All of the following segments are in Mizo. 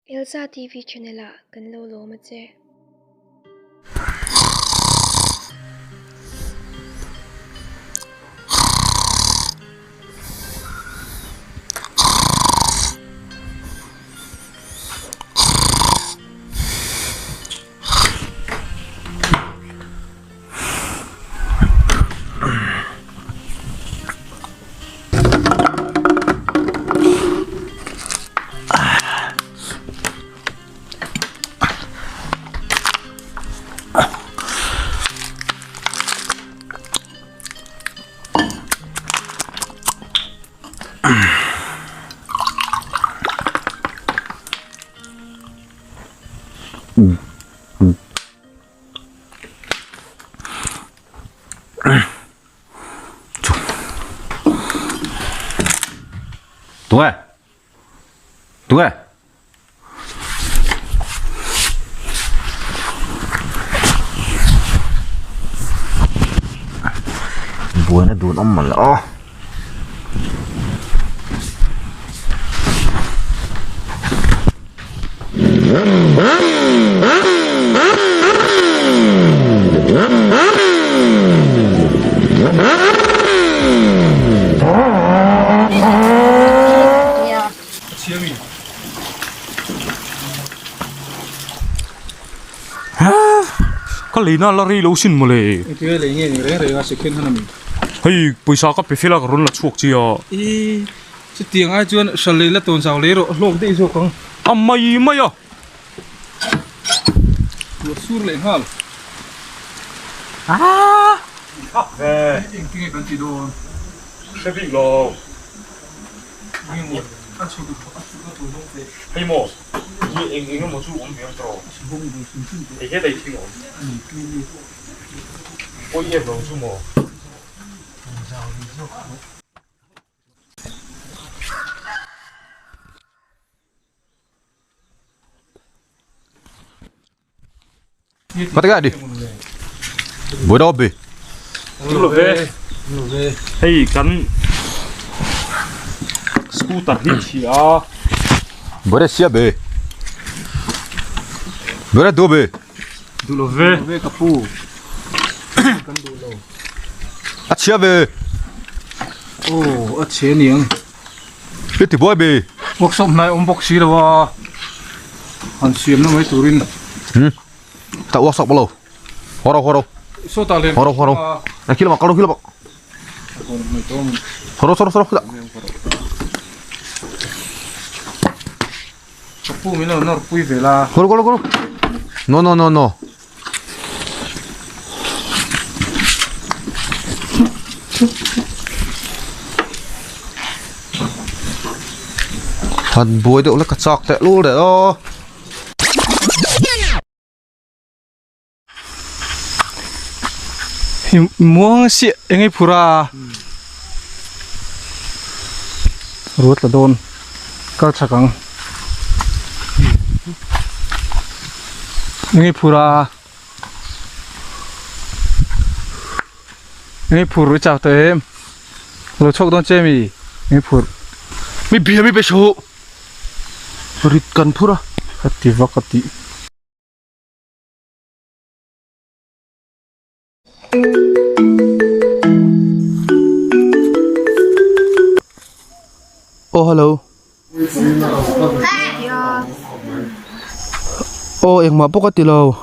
Elsa TV channel ah kan lo lawm a che. Tunge? Tunge? Buaina dun awm mawlh aw. Ka leina la rei lo sin mawle. Engtinge lei nge ni reng reng a second hand ami? Hei pawisa ka pe fel a ka rawn la chhuak chi a. Ih. Chutiang ai chuan hral lei la tawn zau lei rawh hlawk daih zawk ang. A mai mai a. Ruah sur leh nghal. Aaa. Ve. Engtinge kan ti dawn? Hre bik lo. Engemaw a chhuk a chhuk a tur zawng teh. Hei maw hi eng eng emaw chu awm ve ang tawh. Hei hetah i thing a awm. Pawi em lo chu maw. Pataka di. Buai be. Hei kan scooter hi thi a. Buai sia be. Buai du be. Du lo ve. Ve ka pu. Kan du lo. A chhia ve. Aw a chhe aniang. I ti buai be. Workshop hnai awm bawk si lo a. Han siamna mai turin. Hmm. Ta workshop lo. Horo horo. Sawtah lem. Horo horo. A khi lamah kal ro khi lamah. Horo soro soro. Ka pu min lo nawr pui ve la. Kal kal kal. No no no no. Han buai deuh la ka chak teh lul leh aw. Muang siah eng ei phur a ruat la dawn kal chak ang eng ei phur a eng ei phur i chak tawh em lo chhuak dawn che mi eng ei phur mi bia mi pe suh rit kan phur a ka ti vak a tih. Aw hello aw engmah pawh ka ti lo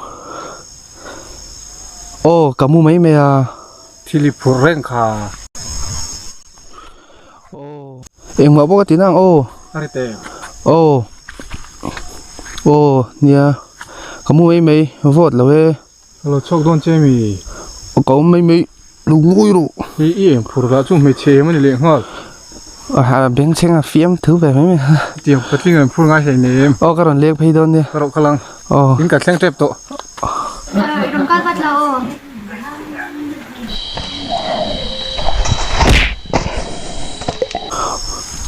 aw ka mu mai mai a thil i phurh reng kha aw engmah pawh ka ti nang aw aw aw nia ka mu mai mai vote lo e. Ka lo chhuak dawn che mi? Ka awm mai mai lo ngawi rawh. Hei i eng phur lah chu hmeichhe em a ni leh nghal. A bengchheng a fiam thu ve mai mai. Hetiang patling an phur ngai hlei nei em? Aw ka rawn leng phei dawn nia. Ka rawh kal ang. Aw. In ka thleng tep tawh. I rawn kal vat la aw.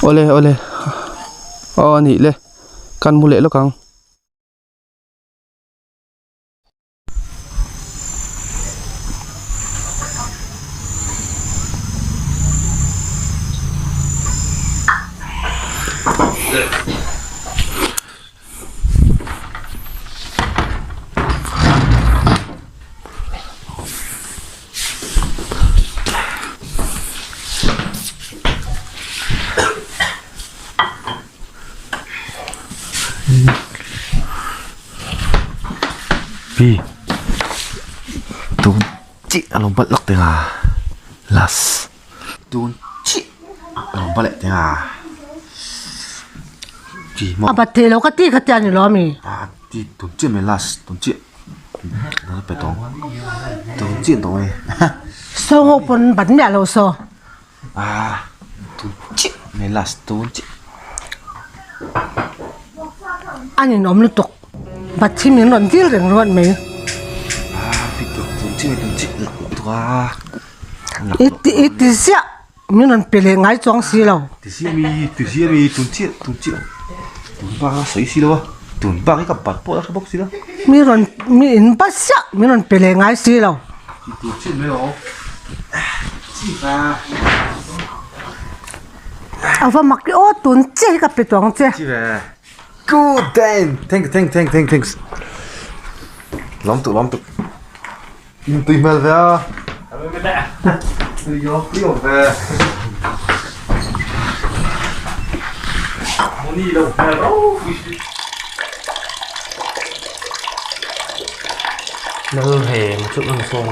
Awle awle. Aw a nih le. Kan mu leh lawk ang. Pi tun chiah a lo balh lawk teng a last tun chiah a lo balh leh teng a chi maw A bat thei lo ka ti kha tia ni lo ami. A ti tun chiah mai last tun chiah a pe tawng tun chiah tawng e. So ho pawn bat miah lo so. A tun chiah mai last tun chiah. A ninawm lutuk bat hi min rawn dil reng ruat mai. I ti i ti ziah min rawn pe leh ngai chuang si lo. Ti ziah mi ti ziah mi tun chiah tun chiah tun bak a sawi si lo a tun bak hi ka bat pawh a hre bawk si lo. Mi rawn mi in bat ziah min rawn pe leh ngai si lo. Tun chiah mai aw chi va. A va mak i aw tun chiah hi ka pe tawh ang che. Good damn thank you thank thank thank thanks lawm tuk lawm tuk in tui hmel ve a tui awm tui awm ve Lal reng chu an sawn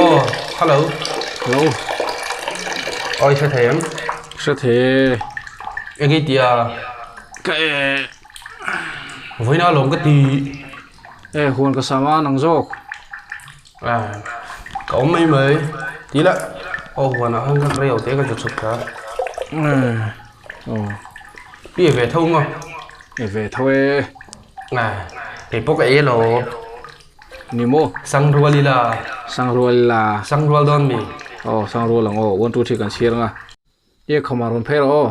Aw hello Hello Aw i hre thei em? Hre thei e. Eng i tia? Ka e. Vawiin a lawm ka ti. E huan ka sam a nang zawk. Ka awm mai mai. Ti la aw huanah khan ka rei lo te ka chu chhuk ta. Aw. Pi e ve tho maw? E ve tho e. Kei pawh ka ei elo. Ni maw? Sangrual ila. Sangrual ila. Sangrual dawn mi? Aw sangrual ang aw. One two three kan chhiar ang a. Ye khawmah rawn phei rawh aw.